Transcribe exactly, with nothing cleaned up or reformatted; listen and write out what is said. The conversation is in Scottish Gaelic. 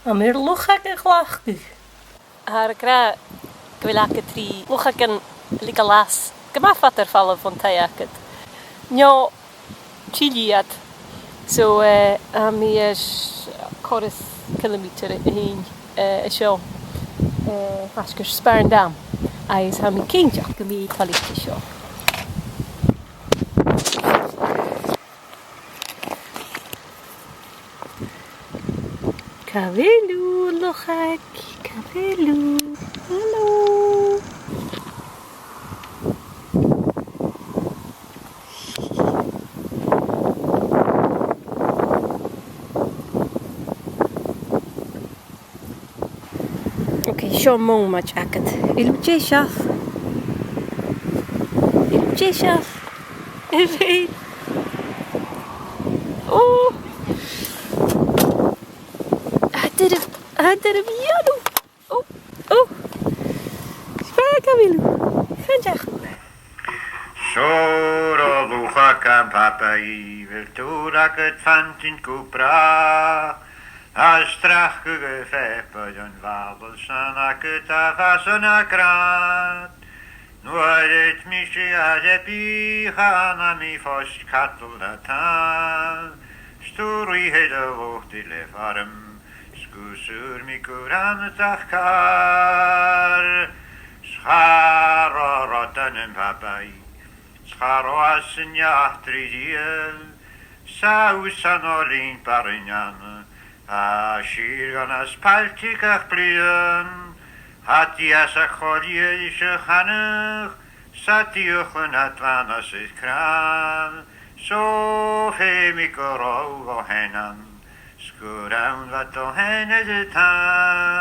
Am bi luchag a' glacadh? Thathar ag ràdh gu bheil agad trì luchagan a' leigeil às gu math fada air falbh bhon taigh agad. No till iad. So, eh, tha mi air còrr is cilemeatair a thighinn, eh, an seo, eh, faisg air Sparndam. Agus tha mi cinnteach gum bi toilichte seo. Càit a bheil thu, a luchag? Càit a bheil thu? Halò. Ok, seo mòmaid agad. A bheil thu deiseil? A bheil thu deiseil? A bheil? Ò! Tha e doirbh, tha e doirbh a dhèanamh. Ò, ò. Seo, càit a bheil thu? Chan eil thu. Siuthad, a luchag, am papaidh, a bheil dùil agad fantainn gu bràth? Tha stracadh a' phàipeir, am ballad san agad a' fàs na gràin. Nuair a thèid mise a leabaidh, chan eil mi fhathast cadal na tàmh. 'S tu a ruithear a' lobhtaidh le farm, 's gus ùr mi gu rann dach càr. 'S cha robh rud ann, am papaidh, 's cha robh às an eachdraidh riamh, 's a thusa no linn barrainnean, a' sìor dhol às pailteas gach bliadhna. Tha Dia 's a' choille is a' chanadh, 's a' dìochuimhneachadh bhana is crann. So feumaidh gu robh thu fhèin ann, 's gur ann bha thu fhèin air an t-àm.